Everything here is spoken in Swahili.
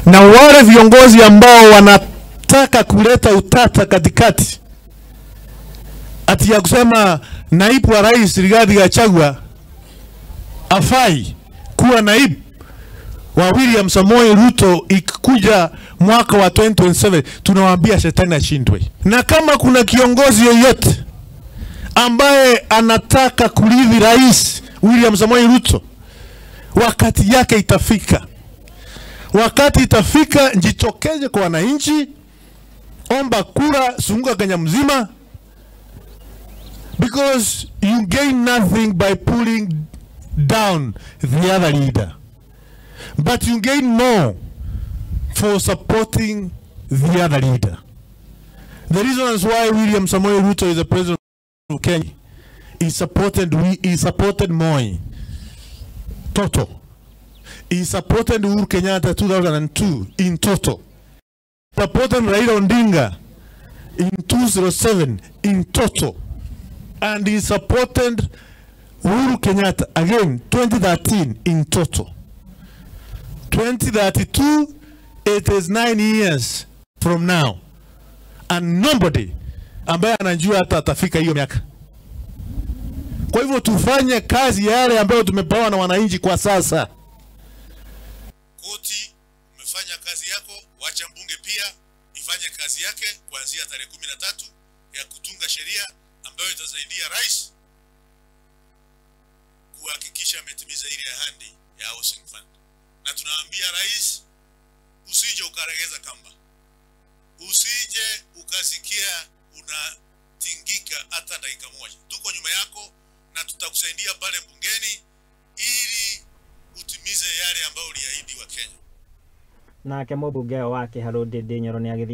Na wale viongozi ambao wanataka kuleta utata katikati, ati ya kusema naibu wa rais Rigathi Gachagua afai kuwa naibu wa William Samoei Ruto ikikuja mwaka wa 2027, tunawaambia shetani ashindwe. Na kama kuna kiongozi yeyote ambaye anataka kurithi rais William Samoei Ruto, wakati yake itafika. Wakati itafika, jitokeze kwa wananchi, omba kura, zunguka Kenya mzima, because you gain nothing by pulling down the other leader, but you gain more for supporting the other leader. The reason is why William Samoei Ruto is the president of Kenya. He supported Moi total. He supported Uhuru Kenyatta 2002 in total. Supported Raila Odinga in 2007 in total. And he supported Uhuru Kenyatta again 2013 in total. 2032, it is 9 years from now. And nobody ambaye anajua hata atafika hiyo miaka. Kwa hivyo tufanye kazi yale ambayo tumepewa na wananchi kwa sasa. Koti umefanya kazi yako, wacha mbunge pia ifanye kazi yake kuanzia tarehe 13 ya kutunga sheria ambayo itasaidia rais kuhakikisha ametimiza ile ahadi ya Housing Fund. Na tunaambia rais, usije ukaregeza kamba, usije ukasikia unatingika hata dakika moja. Tuko nyuma yako na tutakusaidia pale bungeni ili utimize yale ambayo uliahidi Wakenya. Nake mũmbunge wa Kiharu Ndindi Nyoro nĩ agĩthingatwo.